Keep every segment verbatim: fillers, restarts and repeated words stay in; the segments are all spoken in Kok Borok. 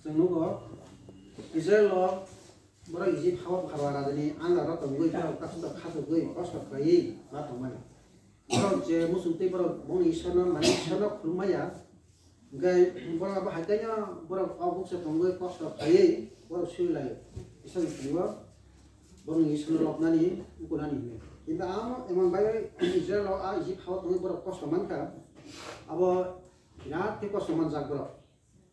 Chwng nugo, Israel o borok Egypt hao pharwa rajani under o tongwi borok kasto khachogwi kosto khlaiwi ma tongmani. Borok je muchung tei borok bongni Ishwarno mani Ishwarno khulum maya. Hwnkhe borok abo hai khe no borok o bukcha tongwi kosto khlaiwi borok sui lai. Ishwarni thangwi bongni Ishwarno lobnani ukunani hwnwi. Kintu amo emon bai Israel o a Egypt hao tongwi borok kosto mankha. Abo birat khe kosto manjak borok.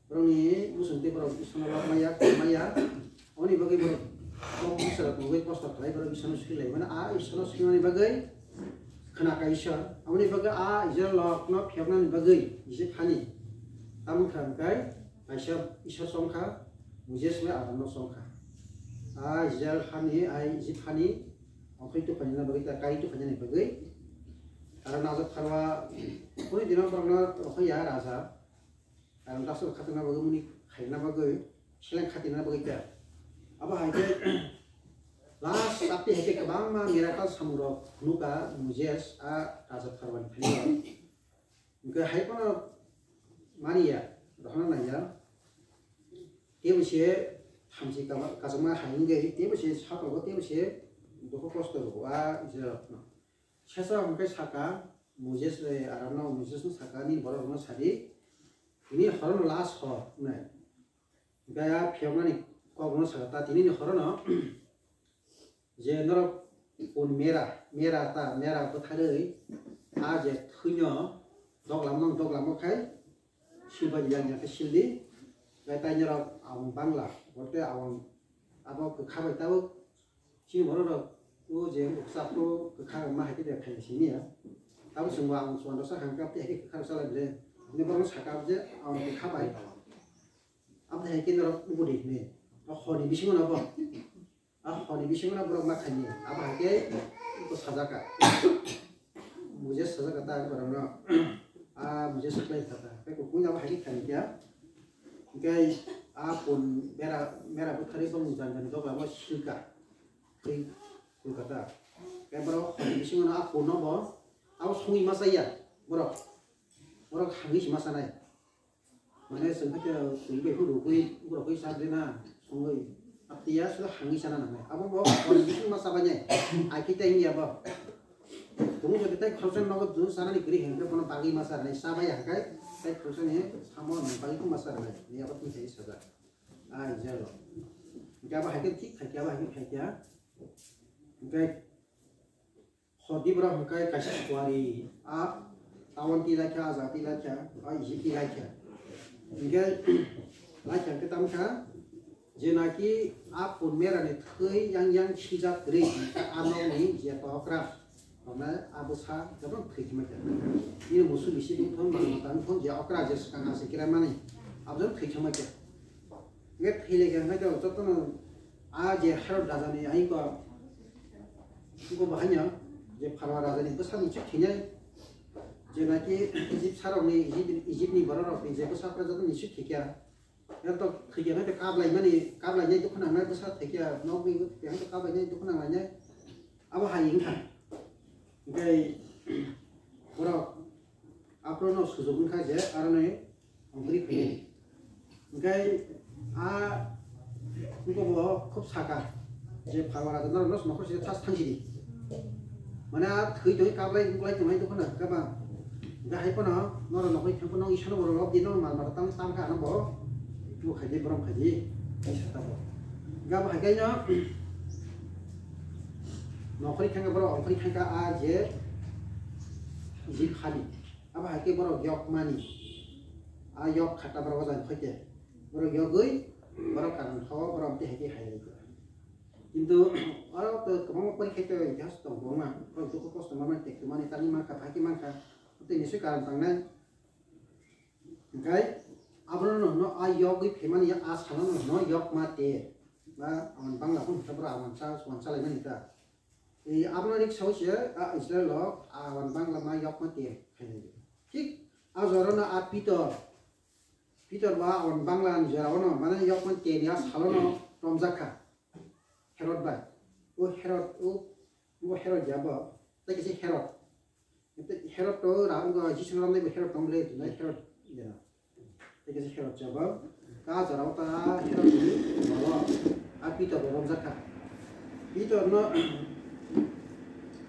Borokni muchung tei borok Ishwarno lobmaya, khulumaya. Aboni bagwi borok kok bwsarok nugwi kosto khlai borok Ishwarno swilai mano. A Ishwarno swimani bagwi khna kaisa. Aboni bagwi a Israel rokno phiyoknani bagwi Egypt hani. Tamo wngkha hwnkhe kaisa Ishwar chongkha, Moses bai Aaron no chongkha. A Israel hani, a Egypt hani okhoi tuphaina bagwi ta kai tuphaina bagwi. Aro najak pharwa kuni dino borokno rokhoi ya raja. Karon dasor khatina bagwi muni khaina bagwi seleng khatina bagwi ta. Abo hai khe last chapter hai khe kwbangma miracle samung rok phunukha Moses a raja Pharaoh ni thani. Hwnkhe hai phano mani ya, rohorna nai ya. Tebo se thamchi kama-, kachangma hai wngwi, tebo se sakrogo, tebo se dukhu kosto rogo a Israel rokno. Sesa hwnkhe saka, Moses bai Aaron no, Moses no saka, "Nini borok rokno sadi, tini horono last hor," hwnwi. Hwnkhe a phiyoknani kok no saka, "Ta tini ni horono je norok pun mera, mera ta, mera bwtharwi a je thwino doglamo, doglamo khai silba yang yang khe sildi, tei tai norok awang bangla, bote awang abo kwkha bai tabuk." Chini borok rok o je wngkha kwchak o kwkha rok ma hai khe de khaina simi ya. Abo chwng bo ang chuan rok sakha hwnkhe tei hai khe kwkha rok chalai bele. Hwnwi borok no saka je ang kwkha bai. Abo hai khe norok budi hwnwi. O hor ni bisingo no bo. A hor ni bisingo no borok ma khaini. Abo hai khe iko sajaka. Moses sajak kha ta borokno. A Moses khlai kha ta. Tei kok puila bo hai khe khaini kya. Hwnkhe a pun bera, mera bwtharwi bongni jang jang doglamo silka. Tei Kolkata. Tei borok hor ni bisingo no a pun no bo abo songwi ma chaya borok. Borok hangwi se ma chanai. Mane chwng khe twi bai phuru rwgwi, borok bai chak de na, songwi. Aptiya suda hangwi chana nangnai. Abo bo hor ni bising ma chabainai. Ai khe tei wngya bo. Tumung jodi tei khoroksa nogo jun chanani kwrwi hwnkhe bono bagwi ma chanai. Chabaiya hwnkhe tei khoroksani samo ni bagwi ma chanai. Ni abo twi hai sajak. Ai jalo. Hwnkhe abo hai khe thik khai khe abo hai khe khai khe. Hwnkhe Hor di borok hwnkhe kaisa suari, a tawan twi laikha, a jaga twi laikha, a isi twi laikha. Hwnkhe laikha hwnkhe tamo kha, je naki a pun mera ni thwi yang yang sijak kwrwi, hwnkhe a nokni je tokra, hwnkhai a bwsa jotono thwi thangma kha. Nini musu bisi bithon, mal mata wngthon, je okra je swkang ha se kira mani, abo jotono thwi thangma kha. Hwnkhe thwi laikha hwnkhe jotono a je Herod raja ni ayung ko Iko bo haino je Pharao raja ni bwsa ni chuk khinai, je naki Egypt sarok ni, Egypt, Egypt ni borok rok ni je bwsa phra joto ni chuk khikya. Yato khikya nai kap lai mani, kap lai nai dukhu nang nai bwsa thikya, nok ni thikya nai kap lai nai dukhu nang lai nai. Abo hai wngkha. Hwnkhe borok Aphuru no sujuk wngkha je aro ni ongkri khainai. Hwnkhe a wngkha bo khub saka je Pharao raja norok no nokhor side thas thang sidi. Mane a thwi tongwi kablai wngklai tongnai dukha na hwnkhe ba. Hwnkhe hai phano norok nokhor thang phano Isano borok lob di norok mal mata tang tang kha ano bo. Bo khaidi borom khaidi. Ai sata bo. Hwnkhe abo hai khe no nokhor thang kha borok ongkri thang kha a je Egypt hani. Abo hai khe borok yok mani. A yok khata borok o jani khoite. Borok yogwi borok karon thao borok tei hai khe hai lai kha. Kintu oro to kwbangma pori khai to itihas tong kwbangma. Borok dukhu kosto ma mani tek mani tangwi mankha, phai khe mankha. Tei nisi karon tangnai. Hwnkhe abono no hwno a yogwi phaimani a salo no hwno yok ma te. Ba ang bangla phun hwnkhe borok ang wansa wansa lai mani ta. Ei, abono rik sawi se, a Israel rok, a wan bangla ma yok ma te khainai. Thik a jora no a Pitor, Pitor ba a wan bangla ni jora o no, mane yok ma te ni a salo no romjak kha. Herod bai. O Herod, o, o Herod ya bo. Tei kisi Herod. Tei Herod to ra, o Jisu no romnai bo Herod tong le, tunai Herod ya. Tei kaisa Herod jabao, ka jorao ta Herod ni balo, a Pitor bo romjak kha. Pitor no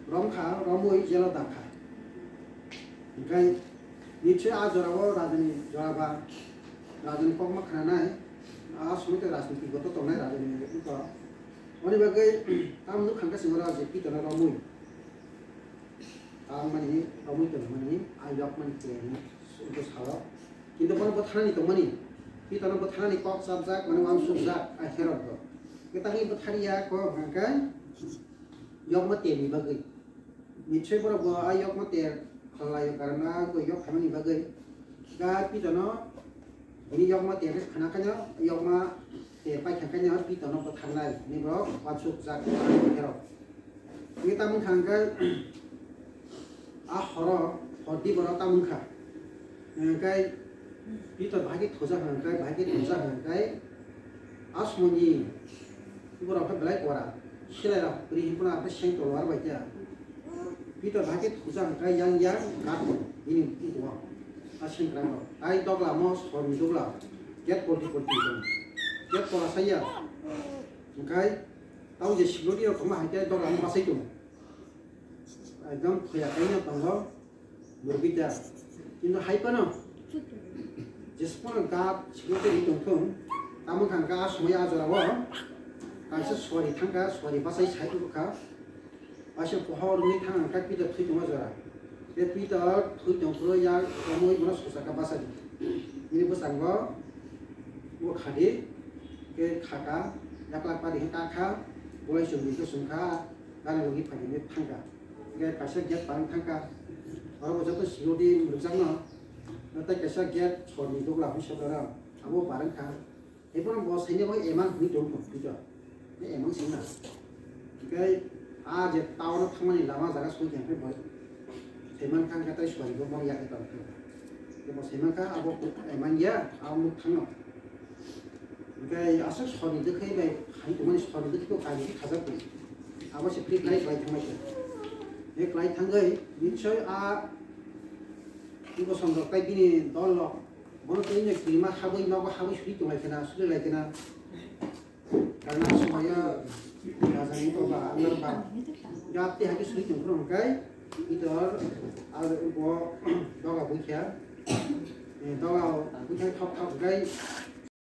rom kha, romwi jelo dak kha. Hinkhe nichoi a jorao rajani joraba, rajani kokma khnanai, a somoi tei rajniti goto tongnai rajani wngkha. Oni bagwi tam nuk kha khe chwng oro je Pitor no romwi. Tangmani romwi tongmani a yokmani tei salo. Kintu bono bwtharnani tongmani, Pitorno bwtharnani kok chapjak, mane uansukjak a Herod bo. Kwtangwi bwtharya kok hwnkhe yokma terni bagwi. Nichoi borok bo a yokma ter khlaio, karon a yok phaimani bagwi. Ga Pitorno bini yokma ter khe khna khaino, yokma ter paikha khaino Pitorno bwtharnai hwnwi borok uansukjak Herod. Tei tamoni kha hwnkhe a horo, hor di borok tamoni kha. Hwnkhe Pitor bahai khe thujak hwnkhe, bahai khe thujak hwnkhe a somoni borok khe belai kora. Silai rok ri hwnkheno abo seng tolwar bai khe. Pitor bahai khe thujak hwnkhe yang yang gat bini bukugo a sengkrak rok. Tai dogla mo sorni dogla gate polti polti tong. Gate kola saya. Hwnkhe tamo je security rok tongma hai khe dogla mo basai tongo. Ekdom thoya kaino tongo, murgi ta. Kintu hai phano, jesphano gap security ri tongthung, tamo kha hwnkhe a somoi a jorao kaisa suari thangkha, suari bachai sai tubukha. Waisa pohor wngwi thang hwnkhe Pitor thwi tongma jora. Tei Pitor thwi tongphuru yak romwi bono suchakha bachadi. Bini bwskango bo khadi, khe khaka, yaklak padi khe kakha, bolai chumdi khe chumkha. Gana logi phaidi thangkha. Hingke kaisa gate parang thangkha. Oro bo joto security rwjakno. Tei kaisa gate sorni dogla hwnwi sokjak abo parang kha. Ebono bo saini bo emang hwnwi tong thung Pitor. Emang singna. Hingke a je town o thangmani lama jaga soi khe bo saiman kha hingke tei sorni bo mani yakhe tong thung. Bo saiman kha abo emang ya abo nuk thangno. Hingke aswk sorni dwkhai bai hai tongmani sorni dwkhai bo kainwi khajak tong. Abo se khe klai klai thangbai khe. He klai thangwi nichoi a bosong rok tei bini dol rok bono tei no kirima habwi nogo habwi suri tonglai khena suri lai khena. Karna somoyo rajani boba amar ba gap tei hai khe suri tong phuru hingke Pitor abo bo doga bui kha. Doga bui kha thok thok hingke